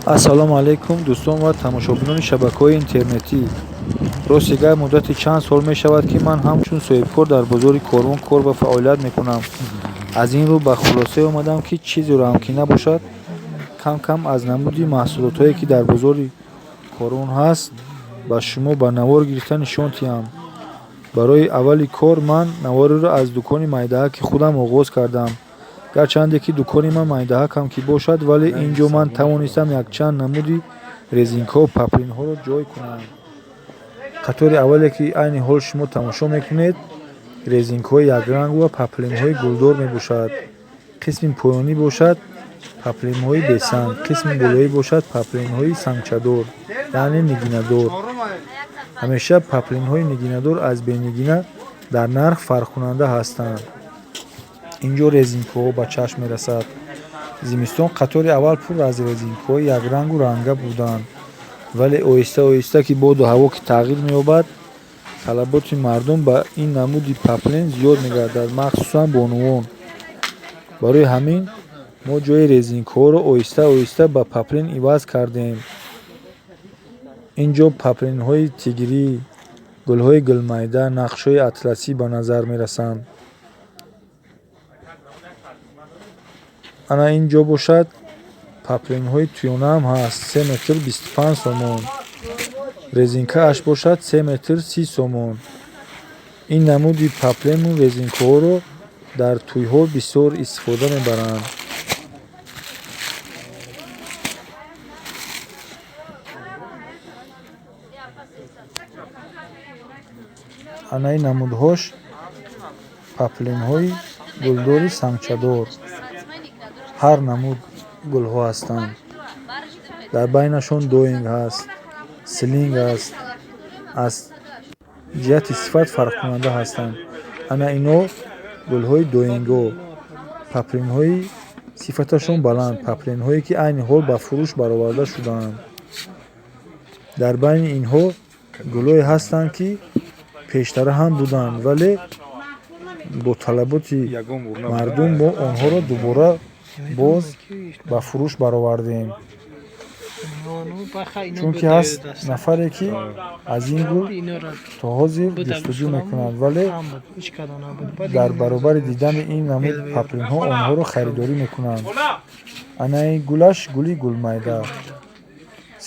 Ассалому алайкум, дӯстон ва тамошобинони шабакаҳои интернетӣ. Рости гап, муддати чанд сол мешавад, ки ман ҳамчун соҳибкор дар бозори Корвон кор ва фаъолият мекунам. Аз ин рӯ ба хулосае омадам, ки чизеро ҳам ки набошад, кам-кам аз намуди маҳсулотҳое, ки дар бозори Корвон ҳаст, ба шумо ба навор гирифта нишон диҳам. Барои аввали кор ман навореро аз дукони майдаҳаки худам оғоз кардам. Гарчанде ки дукони ман майдаҳакам ки бошад, вале ин ҷо ман тавонистам якчанд намуди резинкаҳо, паплинҳоро ҷой кунам. Қатори аввале, ки айни ҳол шумо тамошо мекунед, резинкаҳои якранг ва паплинҳои гулдор мебошад. Қисми поёнӣ бошад паплинҳои бесанг, қисми болоӣ бошад паплинҳои сангчадор, яъне нигинадор. Ҳамеша паплинҳои нигинадор аз бенигина дар нарх фарқкунанда ҳастанд. Ин ҷо резинкаҳо ба чашм мерасад. Зимистон қатори аввал пур аз резинкаҳои якрангу ранга буданд, вале оҳиста-оҳиста ки боду ҳаво ки тағйир меёбад, талаботи мардум ба ин намуди паплин зиёд мегардад, махсусан бонувон. Барои ҳамин мо ҷои резинкаҳоро оҳиста-оҳиста ба паплин иваз кардем. Ин ҷо паплинҳои тигрӣ, гулҳои гулмайда, нақшҳои атласӣ ба назар мерасанд. Ана ин ҷо бошад паплинҳои туёнаам ҳаст, 3 метр 25 сомон. Резинкааш бошад 3 метр 30 сомон. Ин намуди паплину резинкаҳоро дар тӯйҳо бисёр истифода мебаранд. Ана ин намудҳош паплинҳои гулдори сангчадор. Ҳар намуд гулҳо ҳастанд. Дар байнашон доинг ҳаст, слинг ҳаст, аз ҷиҳати сифат фарқкунанда ҳастанд. Ана ино гулҳои доингҳо, паплинҳои сифаташон баланд, паплинҳое, ки айни ҳол ба фурӯш бароварда шудаанд. Дар байни инҳо гулҳое ҳастанд, ки пештара ҳам буданд, вале бо талаботи мардум мо онҳоро дубора боз ба фурӯш баровардем. Чунки ҳаст нафаре, ки аз ин гул то ҳозир ҷустуҷӯ мекунад, вале дар баробари дидани ин намуд паплинҳо онҳоро харидорӣ мекунанд. Ана ин гулаш гули гулмайда,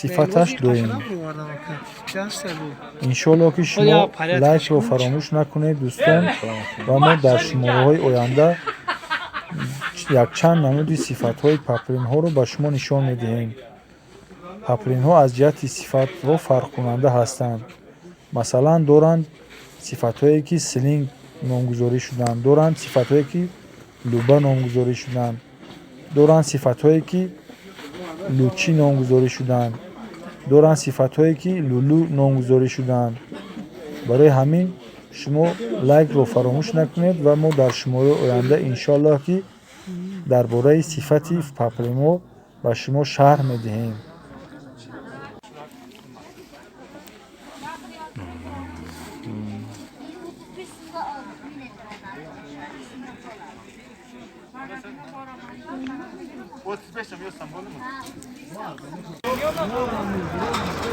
сифаташ доим. Иншоалло, ки шумо лайкро фаромӯш накунед, дӯстон, ва мо дар шумораҳои оянда якчанд намуди сифатҳои паплинҳоро ба шумо нишон медиҳем. Паплинҳо аз ҷиҳати сифатҳо фарқкунанда ҳастанд. Масалан, доранд сифатҳое, ки слинг номгузорӣ шуданд, доранд сифатҳое, ки луба номгузорӣ шуданд, доранд сифатҳое, ки лучӣ номгузорӣ шуданд, доранд сифатҳое, ки лулу номгузорӣ шуданд. Барои ҳамин шумо лайкро фаромӯш накунед ва мо дар шумораи оянда иншоаллоҳ, ки дар бораи сифати паплинҳо ба шумо шарҳ медиҳем.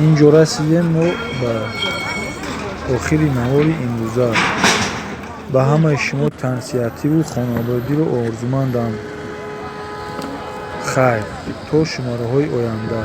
Ин ҷо расидем мо ба охири навори имрӯза. Ба ҳамаи шумо тансиҳативу хонободиро орзумандам. Хайр, то шумораҳои оянда.